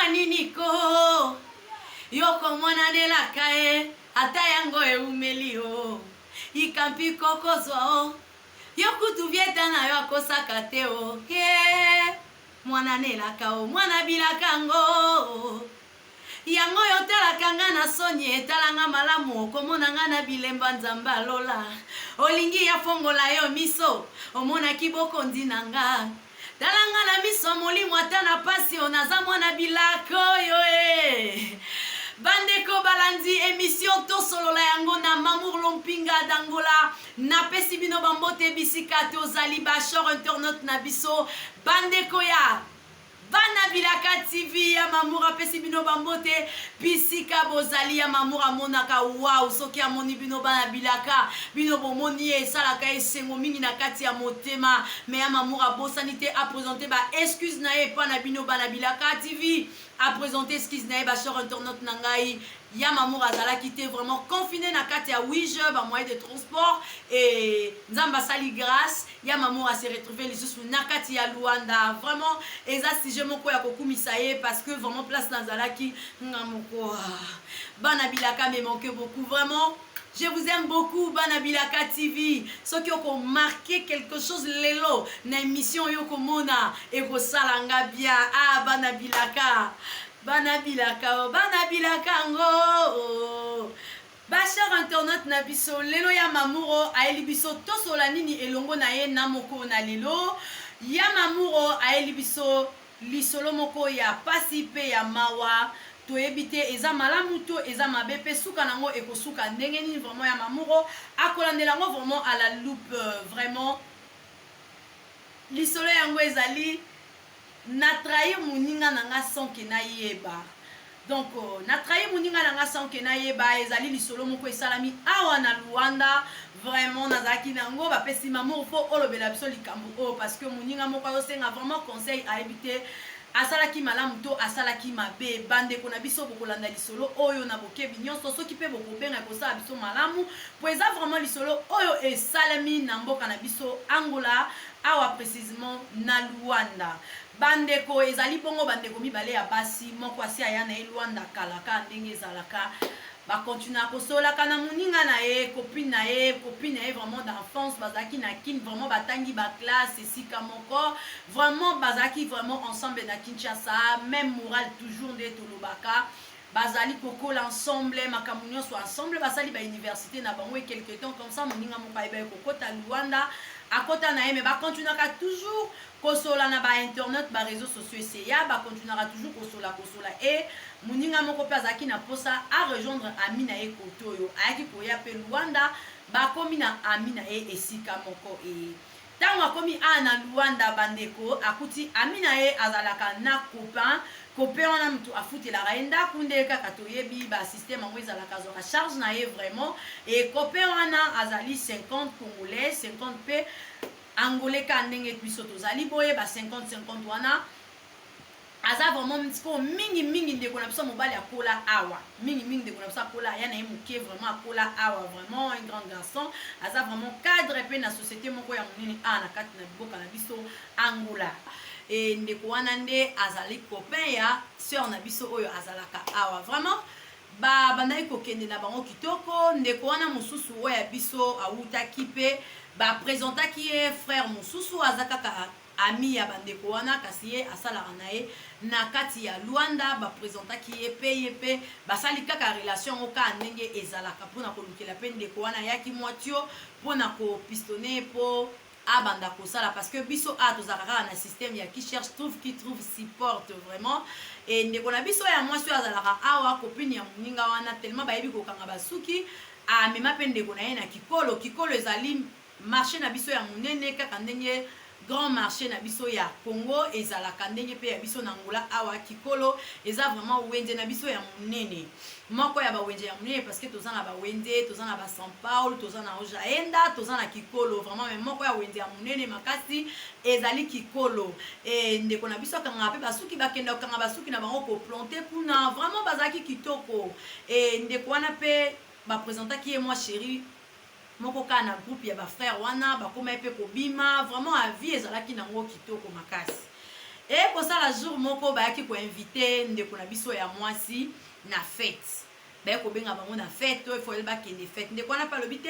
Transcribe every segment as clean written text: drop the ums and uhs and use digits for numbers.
nini ko yokomonanelaka ye ata yango eumeli o ikampi kokozwa o yo kutu vieta na yo akosaka te o he mwana nelaka o mwana bilaka ngo yango oyo otalaka nga na soni etalanga malamu okomona nga na bilemba Nzambe alola olingi afongola yo miso omonaki bokondi na nga tala nga na miso molimo ata na pasi o naza mwana bilaka oyo e bandeko balandi émission Tosolola yango na Mamour Lompinga d'Angola. Napesi bino bambote bisika tozali, bachers internautes na biso, bandeko ya Bana Bilaka TV. Ya Mamour apesi bino bambote bisika bozali. Ya Mamour amonaka wow soki amoni bino bana bilaka, bino bomoni ye, esalaka esengo mingi na kati ya motema. Me ya Mamour abosani te aprésenter ba excuse na ye epa na bino bana Bilaka TV, aprésenter excuse na ye. Bachers internautes na ngai, ya Mamour azalaki te, vraiment confiné na kati ya Uíge, bamoyen de transport. E Nzambe asali grâce, ya Mamour ase retrouve lisusu na kati ya Luanda. Vraiment eza sujet moko ya kokumisa ye, parce que vraiment place nazalaki nga moko, bana bilaka me manque beaucoup. Vraiment je vous aime beaucoup, bana Bilaka TV. Soki okomarquer quelque chose lelo na émission oyo, komona ekosala nga bien. Ah, bana bilaka, bana bilaka, bana bilaka ngo. Bachers internautes na biso, lelo ya Mamuro ayeli biso tosola nini elongo na ye na moko na lelo? Ya Mamuro ayeli biso lisolo moko ya pasi mpe ya mawa. Toyebi te eza malamu to eza mabe, mpe suka nango ekosuka ndenge nini. Vraiment ya Mamuro akolandela yango vraiment à la loupe. Vraiment lisolo yango ezali na trahir moninga na nga sans ke nayeba. Donc na trahir moninga na nga sans ke nayeba. Ezali lisolo moko esalami awa na Luanda. Vraiment nazalaki nango, bapesi Mamour mpo olobela biso likambo oyo, parce que moninga moko azosenga vraiment conseil, ayebi te asalaki malamu to asalaki mabe. Bandeko na biso, bokolanda lisolo oyo na bokebi nyonso. Soki mpe bokobenga, ekosala biso malamu, po eza vraiment lisolo oyo esalemi na mboka na biso Angola, awa précisement na Luanda. Bandeko, ezali bongo bandeko mibale ya basi. Moko asi aya na ye Luanda kalaka. Ndenge ezalaka, bakontinua kosolaka na moninga na ye, copine na ye, copine na ye vraiment d'enfance. Bazalaki na Kine, vraiment batangi baclasse esika moko, vraiment bazalaki vraiment ensemble na Kinshasa, même moral toujours. Nde tolobaka, bazali kokola ensemble, makambo nyonso ensemble, basali bauniversité na bango. E quelque temps comme ça, moninga moko ayebaki kokota Luanda, akota na ye, me bakontinuaka toujours kosola na bainternet, baréseaux sociaux eseya, bakontinuaka toujours kosola, kosola. E moninga moko mpe azalaki na mposa arejoindre ami na ye kote oyo ayaki koya mpe Luanda. Bakomi na ami na ye esika moko. E ntango akomi awa na Luanda, bandeko, akuti ami na ye azalaka na copain. Copain wana motu afutelaka ye ndako. Nde kaka toyebi basystème yango ezalaka, azwaka charge na ye vraiment. E copain wana azali 50 congolais, 50 mpe angolais, ka ndenge biso tozali boye, ba 50 50 wana. Aza vraiment sikoyo mingimingi ndeko na biso mobali akola awa mingimingi. Ndeko na biso akola, aya na ye moke, vraiment akola awa, vraiment un grand garçon, aza vraiment cadre mpe na société moko ya monene awa na kati na mboka na biso Angola. E ndeko wana nde azali copain ya sœur na biso oyo azalaka awa. Vraiment babandaki kokende na bango kitoko. Ndeko wana mosusu oyo ya biso awutaki mpe baprésentaki ye frère mosusu, aza kaka ami ya bandeko wana, kasi ye asalaka na ye na kati ya Luanda. Baprésentaki ye mpe, ye mpe basali kaka relation yango kaka ndenge ezalaka, mpona kolukela mpe ndeko wana ayaki mwa tio mpona kopistonner mpo abanda kosala, parce que biso a tozalaka kaka na système ya qui cherche trouve, qui trouve supporte vraiment. E ndeko na biso ya mwasi oyo azalaka awa, copine ya moninga wana, tellement bayebi kokanga basuki, amema mpe ndeko na ye na Kikolo. Kikolo ezali marché na biso ya monene, kaka ndenge grand marché na biso ya Congo ezalaka, ndenge mpe ya biso na Angola awa. Kikolo eza vraiment wenze na biso ya monene, moko ya bawenze ya monene, parce que toza na bawenze, toza na ba São Paulo, toza na Ojaenda, toza na Kikolo vraiment. Mais moko ya wenze ya monene makasi ezali Kikolo. E ndeko na biso akangaka mpe basuki, bakenda kokanga basuki na bango, koplanter kuna. Vraiment bazalaki kitoko. E ndeko wana mpe baprésentaki ye mwa chéri moko kaka na groupe ya bafrère wana. Bakóma ye mpe kobima, vraiment avis ezalaki nango kitoko makasi. Eye kosala jour moko bayaki ko invite ndeko na biso ya mwasi na fete. Baye kobenga bango na fete, oyo faut bakende fete. Ndeko wana pe alobi te,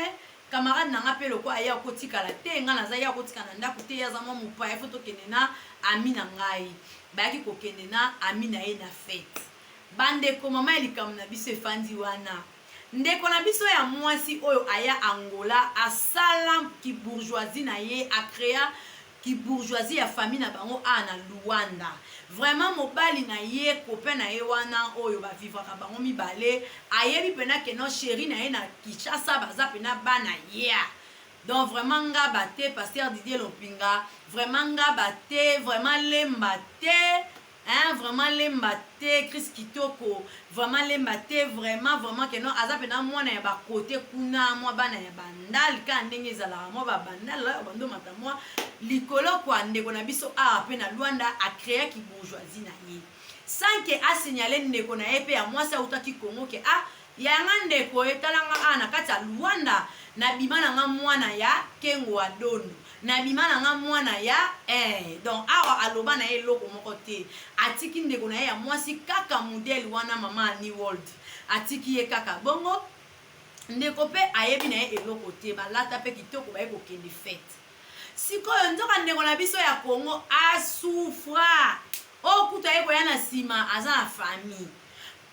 camarade na nga pe lokola ye akotikala te, nga naza ye akotikala na ndako te, ye aza mwa mopaya, faut tokende na ami na ngai. Bayaki kokende na ami na ye na fete. Bandeko, mama ya likambo na biso efandi wana. Ndeko na biso ya mwasi oyo aya Angola, asala ki bourgeoisie na ye, a crea ki bourgeoisie ya famille na bango awa na Luanda. Vraiment mobali na ye, copain na ye wana oyo ba vivraka bango mibale, ayebi pena que non cherie na ye na Kinshasa baza pena bana yeah. Donc vraiment ngaba te pasteur Didier Lopinga, vraiment ngaba te, vraiment lemba te. Hein vraiment lemba te Chris kitoko vraiment lemba te vraiment vraiment que non aza pena mwana ya ba cote kuna mwa bana ya bandal ka ndenge ezalaka mwa ba bandal oyo bando mata mwa likolo kwa ndeko na biso awa pe na Luanda a créa ki bourgeoisie na ye sans que a signaler ndeko na ye pe ya mwasi autaki Congo ke ah yanga ndeko etalanga awa na kati ya Luanda na bima na nga mwana ya Kengo Adondo Na bima na nga mwana ya eh donc awa aloba na ye eloko moko te atiki ndeko na ye ya mwasi kaka modèle wana mama Annie World atiki ye kaka bongo ndeko pe ayebi na ye eloko te balata pe kitoko baye kokende fete sikoyo nzoka ndeko na biso ya Congo asufra oyo kutu aye koya na sima aza na famille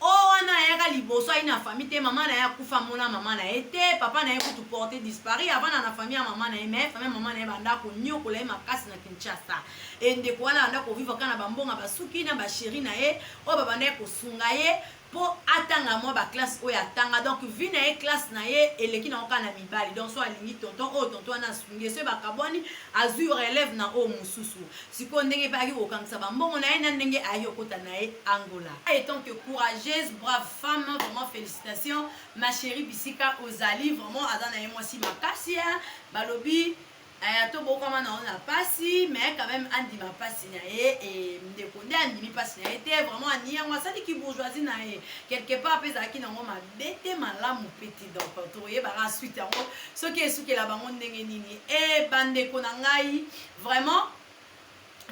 Oyo wana ayaka liboso ayi na famille te maman na ye akufa amona maman na ye te papa na ye kutu porte disparu avanda na famille ya maman na ye mais famille ya maman na ye banda koniokola ye makasi na Kinshasa et ndeko wana abanda ko vivre kaka na ba mbongo ya ba suki na ba cherie na ye oyo babandaki kosunga ye po atanga mwa ba classe oyo atanga donc vie na ye classe na ye eleki nango kaka na mibali donc so alingi tonton oyo tonton wana asungi ye soki bakabwani azui relève na oyo mosusu Sikoyo ndenge pe ayaki kokangisa ba mbongo na ye na ndenge ayaki kokota na ye Angola. Etant que courageuse brave femme vraiment felicitations ma cherie bisika ozali vraiment aza na ye mwasi makasi hein balobi eh, to bokama na yo na pasi mais quand même andima pasi na ye et ndeko nde andimi pasi na ye te vraiment ani yango asali ki bourgeoisie na ye quelque part pe ezalaki nango mabe te malamu pe te donc tokoyebaka suite yango soki esukela bango ndenge nini e bandeko na ngai Vraiment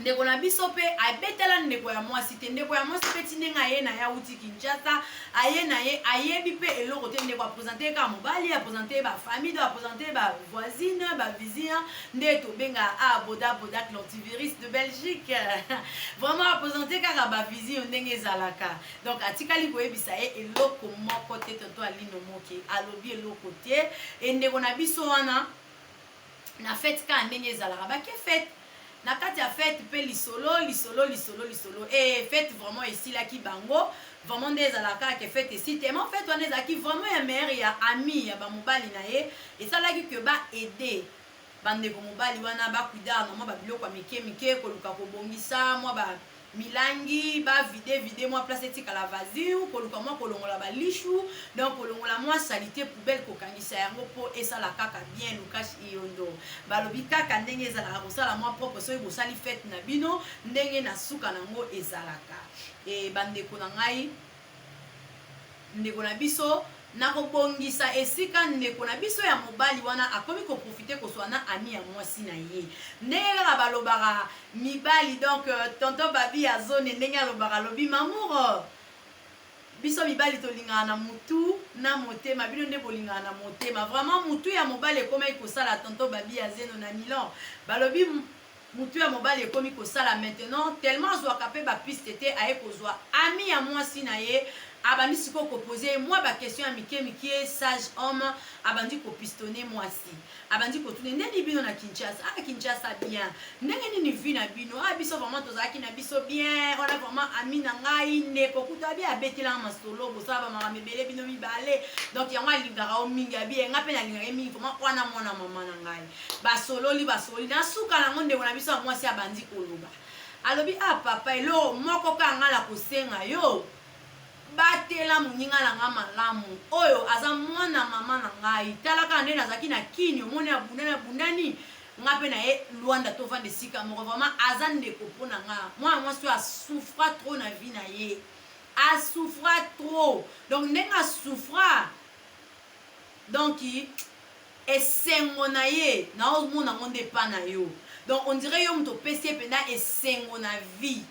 ndeko na biso pe abetela ndeko ya mwasi te ndeko ya mwasi pe ti ndenge aye na ye awuti Kinshasa aye na ye ayebi pe eloko te ndeko apresente ye kaka mobali apresente ye ba famille donc apresente ye ba voisine ba vision nde tobenga a boda boda l'antivirus de Belgique vraiment apresente kaka ba vision ndenge ezalaka donc atikali koyebisa ye eloko moko te tonton Alino Moke alobi eloko te e ndeko na biso wana na fete kaka ndenge ezalaka bake fete na kati ya fete mpe lisolo lisolo lisolo lisolo e eh, fete vraiment esilaki bango vraiment nde ezalaka kaka ke fete esi tellement fete wana ezalaki vraiment ya meilleur ya ami ya bamobali na ye esalaki ke ba aide bandeko mobali wana bakwidar na mwa babiloko ya mike mike koluka kobongisa mwa ba milangi ba vide vide mwa place etikala vazio koluka mwa kolongola ba lishu donc kolongola mwa salite poubelle kokangisa yango mpo esala kaka bien Lukash Iyondo balobi kaka ndenge ezalaka kosala mwa propre soki bosali fete na bino ndenge na suka nango ezalaka e bandeko na ngai Ndeko na biso na kobongisa esika ndeko na biso ya mobali wana akomi ko profiter koswana na ami ya mwasi na ye ndenge kaka balobaka mibali donc tonton babi ya zone ndenge alobaka alobi mamour biso mibali tolingaka na mutu na motema bino nde bolingaka na motema vraiment mutu ya mobali ekomaki kosala tonton babi ya zeno na Milan balobi Mutu ya mobali ekomi kosala maintenant tellement azuaka pe ba piste te aye kozua ami ya muasi na ye abandi sikoyo ko pose ye mua ba question ya mike mikie sage homme abandi ko pistonne muasi abandi kotuna ye ndeni bino na Kinshasa ah Kinshasa bien ndenge nini vie na bino ah biso vraiment tozalaki na biso bien wana vraiment ami na ngai ndeko kutu abi abetela nga masolo bosala ba makambo ebele bino mibale donc yango alingaka yo mingi abi nga pe nalingaka ye mingi vraiment wana mwana mama na ngai Basololi basololi na suka nango ndeko na biso ya mwasi abandi koloba alobi ah papa eloko moko kaka ngai nakosenga yo batela moninga na ngai malamu oyo aza mwana mama na ngai tala kaka nde nazalaki na kini omoni abundani abundani nga mpe na ye Luanda tovanda esika moko vraiment aza ndeko mpo na nga mwana mwasi oyo asouffra trop na vie na ye asouffra trop donc ndenge asouffra donc Esengo na ye nao mona ngo nde epa na yo donc on dirait yo mutu opesi ye penza esengo na vie.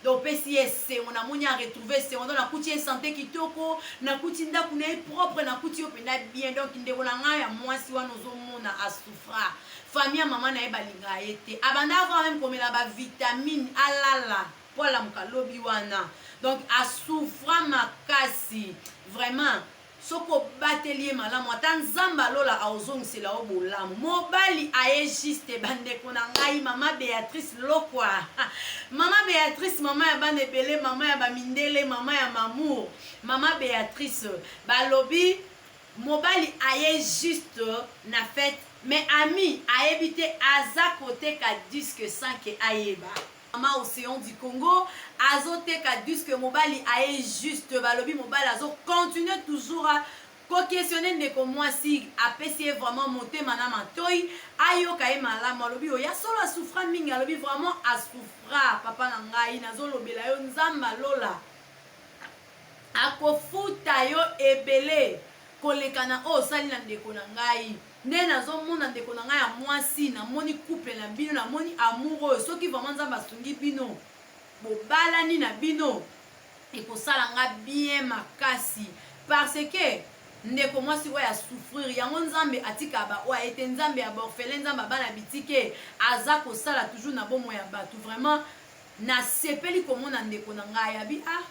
Donc opesi ye esengo, namoni aretrouve esengo. Donc nakuti ye santé kitoko, nakuti ndako na ye propre, nakuti yo mpenza bien. Donc ndeko na ngai ya mwasi wana, ozomona asouffra. Famille ya mama na ye balingaka ye te. Abanda avoir même komela bavitamine, alala mpo alamuka lobi wana. Donc asouffra makasi vraiment. Soki obateli ye malamu, ata Nzambe alola aozongisela yo bolamu. Mobali aye juste. Bandeko na ngai, mama Béatrice Lokwa, mama Béatrice, mama ya bana ebele, mama ya bamindele, mama ya mamour, mama Béatrice, balobi mobali aye juste na fête, mais ami ayebi te aza koteka disque sans ke ayeba. Mama Océan du Congo azoteka disque, mobali aye juste. Balobi mobali azocontinue toujours koquestionne ndeko mwasi. Apesi ye vraiment motema na matoi, ayoka ye malamu. Alobi oyo ya solo, asouffra mingi. Alobi vraiment asouffra. Papa na ngai, nazolobela yo, Nzambe alola akofuta yo ebele koleka na oyo osali na ndeko na ngai. Nde nazomona ndeko na ngai ya mwasi, namoni couple na bino, namoni amour oyo. Soki vraiment Nzambe asungi bino, bobalani na bino, ekosala nga bien makasi, parce que ndeko mwasi oyo asouffrir yango. Nzambe atikaka baoyo aye te. Nzambe ya baorphelin, Nzambe ya bana bitike, aza kosala toujours na bomoi ya bato. Vraiment nasepeli komona ndeko na ngai. Abi ah,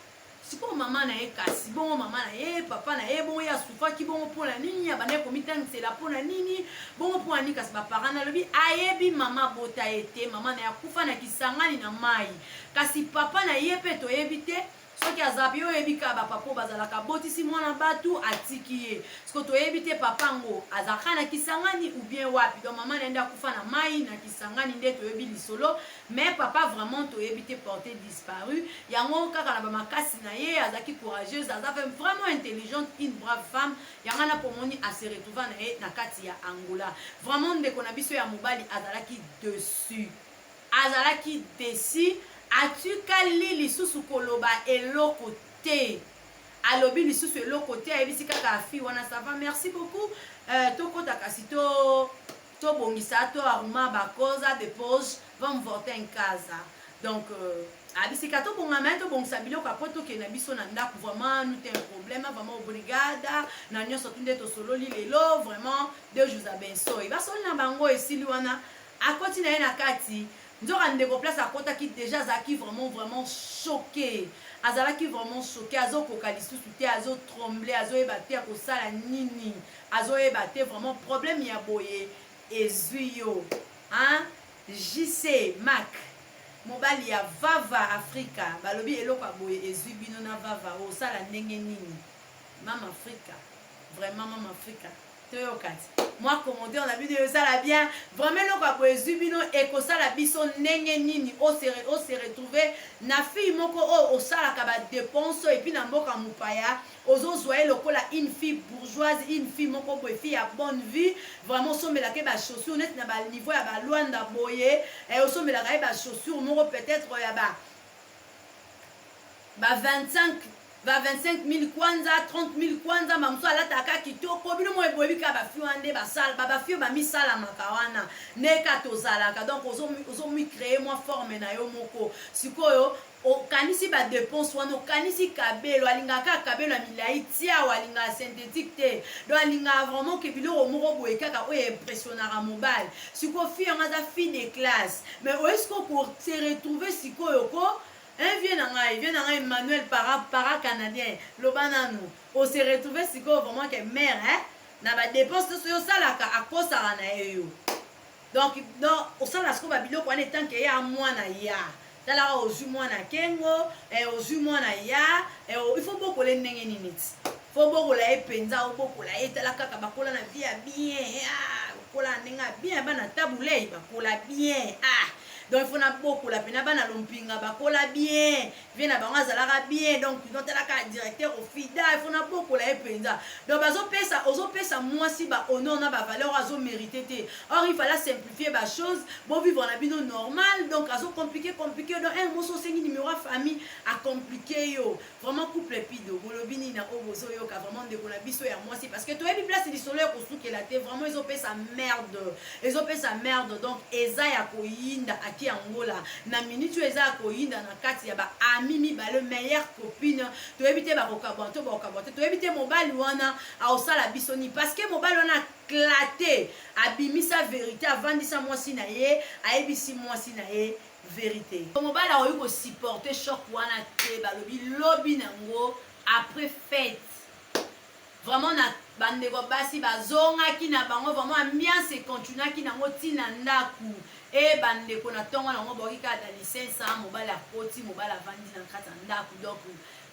sikoyo mama na ye, kasi bongo mama na ye, papa na ye, bongo ye asouffraki bongo mpona nini? Abandaki komitangisela mpona nini bongo, mpona nini? Kasi baparent, nalobi ayebi mama abota ye te. Mama na ye akufa na Kisangani na mai, kasi papa na ye mpe toyebi te soki aza mpe. Oyebi kaka bapapa oyo bazalaka, botisi mwana bato, atiki ye. Siko toyebi te papa yango azalaka na Kisangani ou bien wapi. Donc mama na ye nde akufa na mai na Kisangani, nde toyebi lisolo, mais papa vraiment toyebi te, porté disparu. Yango kaka na bamakasi na ye, azalaki courageuse, aza vraiment intelligente, une brave femme. Yango wana pomoni ase retrouva na ye na kati ya Angola. Vraiment ndeko na biso ya mobali azalaki dessus, azalaki déçu. Atikali lisusu koloba eloko te, alobi lisusu eloko te, ayebisi kaka fille wana: "Ça va, merci beaucoup." Tokɔta kasi to tobongisa, to arrumar bacoisa, depois vamos voltar em casa. Donc abisika tobongama ye, tobongisa biloko apo tokende na biso na ndako. Vraiment não tem problème, vraiment obrigada na nyonso tu nde tosololi lelo. Vraiment Deus vous abençoe. Basoli na bango esili wana, akoti na ye na kati. Nzoka ndeko, place akɔtaki déjà, azalaki vraiment vraiment choqué, azalaki vraiment choqué. Azokoka lisusu te, azotremble, azoyeba te akosala nini, azoyeba te. Vraiment problème ya boye ezwi yo, hein? JC Mac, mobali ya Vava Afrika, balobi eloko ya boye ezwi bino na Vava, osala ndenge nini? Mama Afrika, vraiment mama Afrika, toyoka ti mwa commentaire na bino, ezala bien. Vraiment eloko ya boye ezwi bino, ekosala biso ndenge nini? Ose retrouve na fille moko oyo osalaka badépense, et puis na mboka mopaya ozozwa ye lokola une fille bourgeoise, une fille moko boye, fille ya bonne vie. Vraiment osombelaka ye bachaussure neti na baniveau ya balwanda boye, osombelaka ye bachaussure moko peut-être ya ba 25, ba 25 000 kwanza, 30 000 kwanza. Bamosusu alataka kitoko. Bino mo eboyebi kaka bafille wana nde basala, bafille bamisalamaka wana nde ka tozalaka. Donc ozomicréer mwa forme na yo moko. Sikoyo okanisi badépense wana, okanisi kabelo, alingaka kabelo ya milai tiawa, alingaka synthétique te. Donc alingaka vraiment ke biloko moko boye kaka oyo impressionnaka mobali. Sikoyo fille yango aza fille de classe, mais oye sikoyo kose retrouver sikoyo ko un vieux na ngai, vieux na ngai Emmanuel para, para canadien, loba nanu. Ose retrouve sikoyo vraiment ke mare, hein? Na badépense nyonso oyo osalaka, akosaka na ye yo. Donc osala sikoyo babiloko wana etanke ye mwana ya talaka. Ozwi mwana kengo, ozwi mwana ya il faut bokola ndenge nini ti fo bokola ye mpenza, obokola ye. Tala kaka bakola na vie ya bien, ah, bakola na ndenge ya bien. Bana tabulei bakola bien, ah. Donc il faut nabokola mpena bana lompinga bakola bien. Vie na bango azalaka bien. Donc talaka directeur ofida, il faut nabokola ye mpenza. Donc bazopesa, ozopesa mwasi bahonneur na bavaleur oyo azomérite te. Or il fallait simplifier bachose, bovivre na bino normal. Donc azocompliquer, compliqué. Donc un moso osengi numéro ya famille, acompliqué yo. Vraiment couple Pido, bolobi nini na oyo bozoyoka? Vraiment ndeko na biso ya mwasi, parce que toyebi place lisolo ya kosukela te. Vraiment ezopesa merde, ezopesa merde. Donc eza ya koyinda. Jackie Angola. Na minute oyo eza ya koyinda na kati ya ba amis mibale, meilleure copine. Toyebi te bakokabwana to bakokabwana te. Toyebi te mobali wana aosala biso nini, parce que mobali wana éclaté, abimisa vérité, avandisa mwasi na ye, ayebisi mwasi na ye vérité. Mobali akoki kosupporter choc wana te. Balobi lobi nango après fête, vraiment na bandeko basi bazongaki na bango, vraiment ambiance econtinuaki nango ntina ndako. E bandeko, na ntongo nango baoki kaka da lisensa, mobali akoti, mobali avandi na kati ya ndako. Donc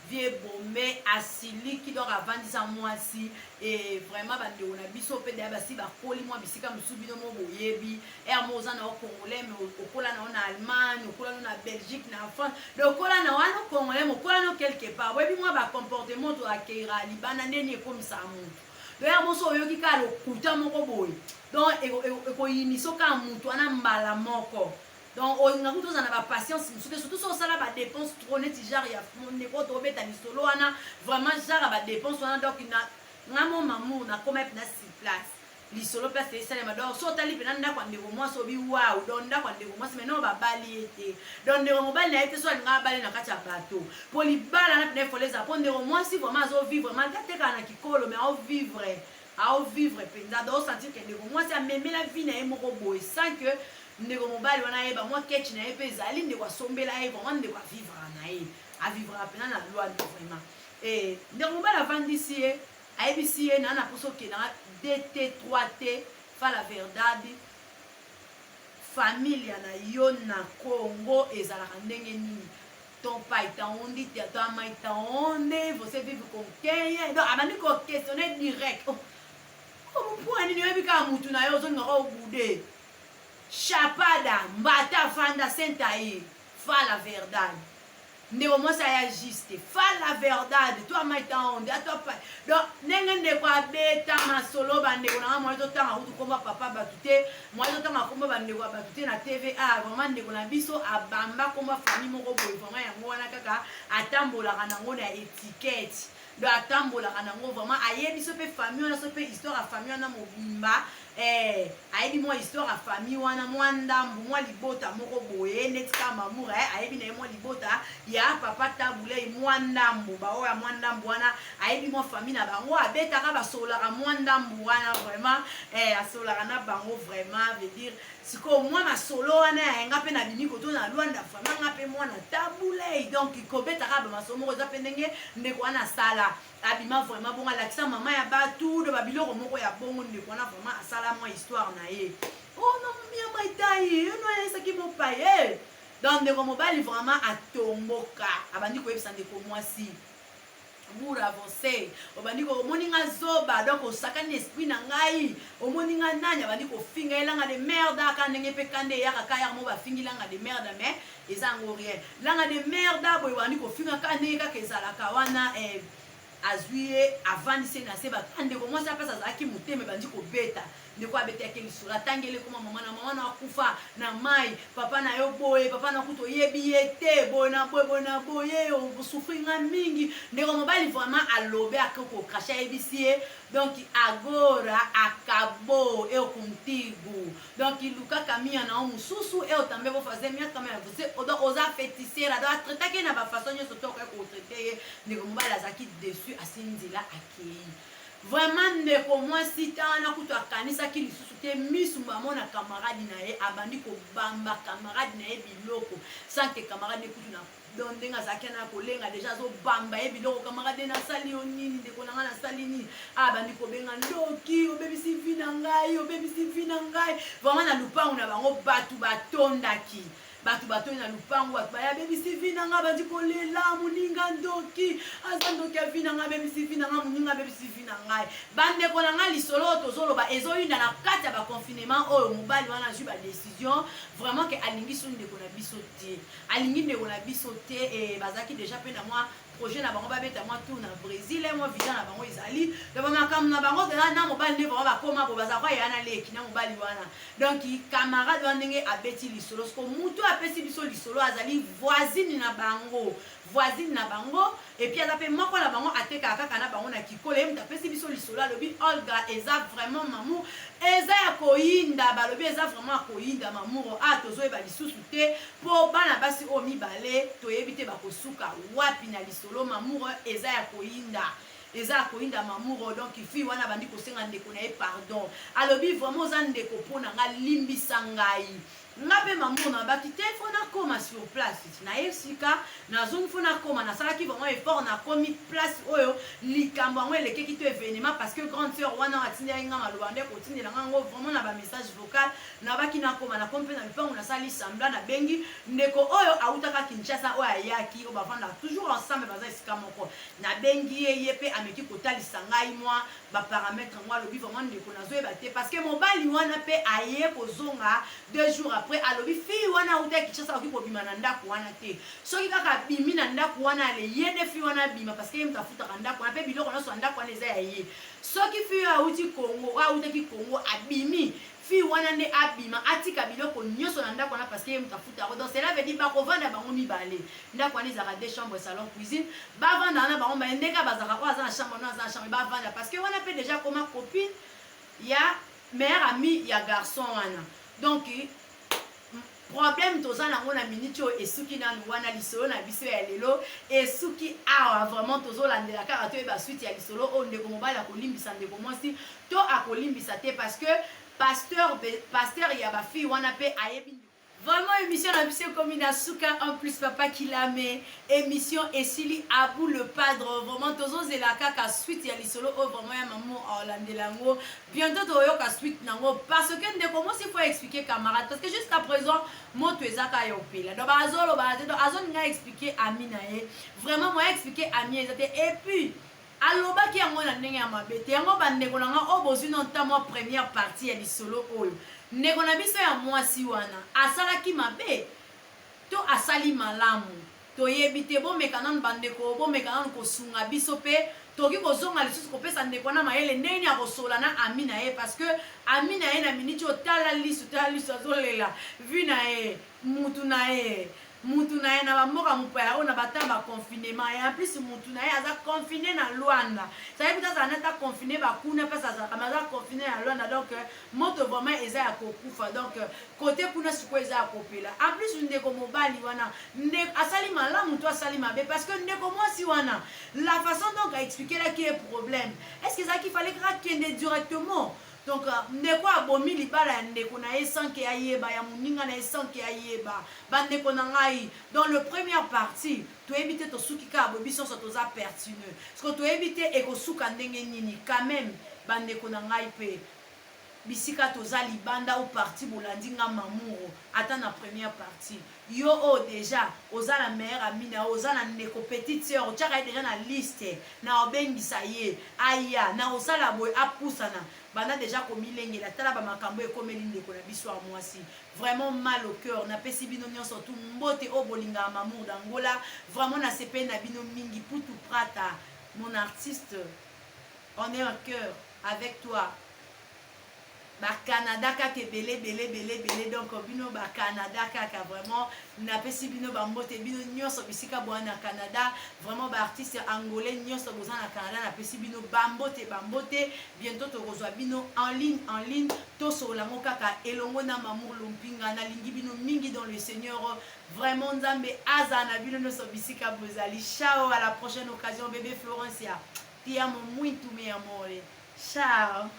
vieux Bombe asiliki, donc avandisa mwasi. E vraiment bandeko na biso mpe daya basi bakoli mwa bisika mosusu, bino mo boyebi ere mo oza na yo Congolais, mais okola na yo na Allemagne, okola na yo na Belgique, na France, donc okola na wana Congolais, mais okola no quelque part, boyebi mwa bacomportement to akeira libanda ndeni ekomisaka motu. Donc ere moso oyoki kaka lokuta moko boye, donc ekoyinisa kaka motu wana mbala moko. Donc olinga kutu ozala na bapatience mosusu te, surtout so osala badépense trop, neti genre ya ndeko tobeta lisolo wana, vraiment genre ya badépense wana. Donc na nga mo mamour nakoma mpena sur place, lisolo place esalema. Donc so otali mpena ndako ya ndeko mwasi, obi waw. Donc ndako ya ndeko mwasi maintenant babali ye te, donc ndeko mobali na ye te, so alinga abali na kati ya bato mpo libala na mpena efole ezala, mpo ndeko mwasi vraiment azovivre malgré atekaka na kikolo, mais aovivre, aovivre mpenza. Donc osentir ke ndeko mwasi amemela vie na ye moko boye sans que ndeko mobali wana ayeba. Mwa ketch na ye mpe ezali, ndeko asombela ye, vraiment ndeko avivre na ye, avivraka mpena na loi vraiment. E ndeko mobali avandisi ye, ayebisi ye: "Naa na mposa okendanga dt 3 t fala verdade, familia na yo na Congo ezalaka ndenge nini? Ton pai tá onde, tua mãe tá onde, você vive com quem?" Donc abandi koquestionner direct. Oh, mpo nini oyebi kaka mutu na yo ozolingaka obude chapada mbata? Fanda, senta aí, fala verdade. Ndeko mwasi aya juste: "Fala verdade, tua mãe tá onde, a tua pai?" Donc ndenge ndeko abeta masolo, bandeko nanga, mwa totanga kutu komba papa bato te, mwa totanga komba bandeko ya bato te na TVA. Vraiment ndeko na biso abamba komba famille moko boye, vraiment yango wana kaka atambolaka nango na étiquette. Donc atambolaka nango, vraiment ayebi so mpe famille wana, so mpe histoire ya famille wana mobimba. Ayebi mwa histoire ya famille wana, mwa ndambu, mwa libota moko boye neti kaka Mamour ayebi na ye mwa libota ya papa Tabulei, mwa ndambu baoyo ya mwa ndambu wana, ayebi mwa famille na bango, abetaka, basololaka mwa ndambu wana, vraiment asololaka na bango vraiment. Veut dire sikoyo mwa masolo wana ya nga mpe nabimi koto na Lwanda, vraiment nga mpe mwana Tabulei. Donc kobetaka bamasolo moko eza mpe ndenge ndeko wana asala, abima vraiment bongo, alakisa mama ya bato do babiloko moko ya bongo. Ndeko wana vraiment asala mwa histoire na ye. Oh non, minha mãe tá aí, eu não é esse aqui meu pai, eh. Donc ndeko mobali vraiment atomboka, abandi koyebisa ndeko mwasi: "Bura você, obandi omoni nga zoba, donc osakani esprit na ngai, omoni nga nani?" Abandi kofinga elanga de merde aka ndenge mpe kande eyaka ka yaka mo bafingi langa de merde, mais eza yango rien, langa de merde boye, bandi kofinga ka ndenge kaka ezalaka wana. Azwi ye, avandisi ye na se. Bato, ndeko mwasi apesi azalaki motema ebandi kobeta. Ndeko abetaki lisolo, atangeli koma mama na mama na akufa na mai, papa na yo boye, papa na kuta oyebi ye te, boye na boye, boye na boye, osouffrir nga mingi. Ndeko mobali vraiment alobi, akoki kocracher, ayebisi ye: "Donc agora acabou eu contigo, donc luka caminho na yo mosusu, eu também vou fazer minha caminho, você donc oza feiticeira." Donc atraitaki ye na bafaçon nyonso to okoki kotraiter ye. Ndeko mobali azalaki déçu, asili nzela, akei. Vraiment ndeko mwasi ta wana kutu akanisaki lisusu te. Misu bamona camarade na ye, abandi kobamba camarade na ye biloko sans que camarade kutu na donc ndenge azalaki na kolenga déjà, azobamba ye biloko. "Camarade, nasali yo nini? Ndeko na ngai, nasali nini?" Abandi kobenga ndoki: "Obebisi vie na ngai, obebisi vie na ngai." Vraiment na lupango na bango bato batondaki, bato batondi na lupango, bato baya: "Abebisi vie na ngai." Bandi kolela: "Moninga ndoki, aza ndoki ya vie na ngai, abebisi vie na ngai, moninga abebisi vie na ngai." Bandeko na ngai, lisolo oyo tozoloba ezoyinda na kati ya baconfinement oyo. Mobali wana azwi badécision vraiment ke alingi so ndeko na biso te, alingi ndeko na biso te. E bazalaki déjà mpe na mwa projet na bango, babeta mwa tour na Brésil, mwa visa na bango ezali. Donc bamakambo na bango na mobali nde vraiment bakóma bo bazala kwa ya na leki na mobali wana. Donc camarade wana ndenge abeti lisolo, siko mutu apesi biso lisolo azali voisine na bango. voisine na bango, et puis aza mpe moko na bango, atekaka kaka na bango na kikolo. Ye moto apesi biso lisolo, alobi: "Olga, eza vraiment mamour, eza ya koyinda." Balobi eza vraiment ya koyinda, mamour. A tozoyeba lisusu te mpo bana basi oyo mibale, toyebi te bakosuka wapi na lisolo. Mamour, eza ya koyinda, eza ya koyinda, mamour. Donc fille wana abandi kosenga ndeko na ye pardon. Alobi: "Vraiment, oza ndeko mpo na nga, limbisa ngai." Nga mpe, mamour, nabaki te, faut nakóma sur place. Naye sika nazongi, faut nakóma. Nasalaki vraiment effort, nakomi place oyo likambo yango elekeki to événement, parce que grande sœur wana atindelaki nga maloba nde kotindela nga yango vraiment na bamessage vocal. Nabaki nakóma, nakomi mpe na lupango, nasali semblant, nabengi ndeko oyo awutaka Kinshasa, oyo ayaki, oyo bavandaka toujours ensemble, baza esika moko. Nabengi ye, ye mpe ameki kotalisa ngai mwa baparamètre yango. Alobi: "Vraiment, ndeko, nazoyeba te", parce que mobali wana mpe aye kozonga 2 jours après. Alobi fille wana awuta Kinshasa akoki kobima na ndako wana te. Soki kaka abimi na ndako wana, ale ye nde fille wana abima, parce que ye moto afutaka ndako wana, mpe biloko nyonso ya ndako wana eza ya ye. Soki fille oyo awuti Kongo, oyo awutaki Kongo, abimi, fille wana nde abima, atika biloko nyonso na ndako wana, parce que ye moto afutaka. Donc cela veut dire bakovanda bango mibale. Ndako wana ezalaka deux chambre, salon, cuisine. Bavanda wana bango mibale ndenge bazalaka, oyo aza na chambre, no aza na chambre, bavanda, parce que wana mpe déjà koma copine ya meilleure amie ya garçon wana. Donc problème toza nango na miniti oyo esuki nanu wana. Lisolo na biso ya lelo esuki awa. Vraiment, tozolandela kaka toyeba suite ya lisolo oyo. Ndeko mobali akolimbisa ndeko mwasi to akolimbisa te? Parce que pasteur ya bafille wana mpe ayebi. Vraiment, émission na biso ekomi na suka. En plus, papa Kilame, émission esili. Abu le Padre, vraiment, tozozela kaka suite ya lisolo oyo vraiment ya mamo aolandela yango. Bientôt toyoka suite nango, parce que ndeko mwasi faut expliquer camarade, parce que jusqu'à présent moto eza kaka ya opela. Donc azoloba te, donc azolinga expliquer ami na ye. Vraiment, moya expliquer ami eza te. Et puis alobaki yango na ndenge ya mabe te. Yango, bandeko na nga oyo bozwi no nta mwa première partie ya lisolo oyo, ndeko na biso ya mwasi wana asalaki mabe to asali malamu, toyebi te. Bomeka nanu, bandeko, bomeka nanu kosunga biso mpe tokoki kozonga lisusu kopesa ndeko wana mayele ndenge nini akosola na ami na ye, parce que ami na ye na miniti oyo, tala lisu, tala lisu, azolela vi na ye, mutu na ye, mutu na ye na bamboka mopaya oyo na batanga baconfinement. Et en plus, mutu na ye aza confiné na Lwanda. Sayebi te, azala nata confiné bakuna mpasi azalaka, mais aza confiné na Lwanda. Donc moto vraiment eza ya kokufa. Donc kote kuna sikoyo eza ya kopela. En plus, ndeko mobali wana asali malamu to asali mabe? Parce que ndeko mwasi wana, la façon donc aexpliquelaki ye problème, est ce que ezalaki fallait kaka kende directement? Donc ndeko abomi libala ya ndeko na ye sans que ayeba, ya moninga na ye sans que ayeba. Bandeko na ngai, dans le première partie, toyebi te tosuki kaka boye. Biso nyonso toza pertinent, parce que toyebi te ekosuka ndenge nini. Quand même, bandeko na ngai, mpe bisika toza libanda o parti, bolandi nga Mamuro ata na première partie. Yo oyo déjà oza na meilleur ami na yo, oza na ndeko, petite sœur, otiaka ye déjà na liste na obengisa ye aya na osala boye, apusana, banda déjà komilengela. Tala bamakambo ekomeli ndeko na biso ya mwasi, vraiment mal au cœur. Napesi bino nyonso tu mbote oyo bolingaka Mamour d'Angola. Vraiment, nasepeli na bino mingi. Putu Prata, mon artiste, on est en cœur avec toi. Bacanada kaka ebele, ebele, ebele, ebele. Donc bino Bacanada kaka, vraiment, napesi bino bambote, bino nyonso bisika boya na Canada. Vraiment, baartiste angolais nyonso boza na Canada, napesi bino bambote, bambote. Bientôt tokozwa bino en ligne, en ligne, tosolola yango kaka elongo na Mamour Lompinga. Nalingi bino mingi dans le Seigneur. Vraiment, Nzambe azala na bino nyonso bisika bozali. Ciao, à la prochaine occasion. Bébé Florencia, ti amo muito, mi amore. Ciao.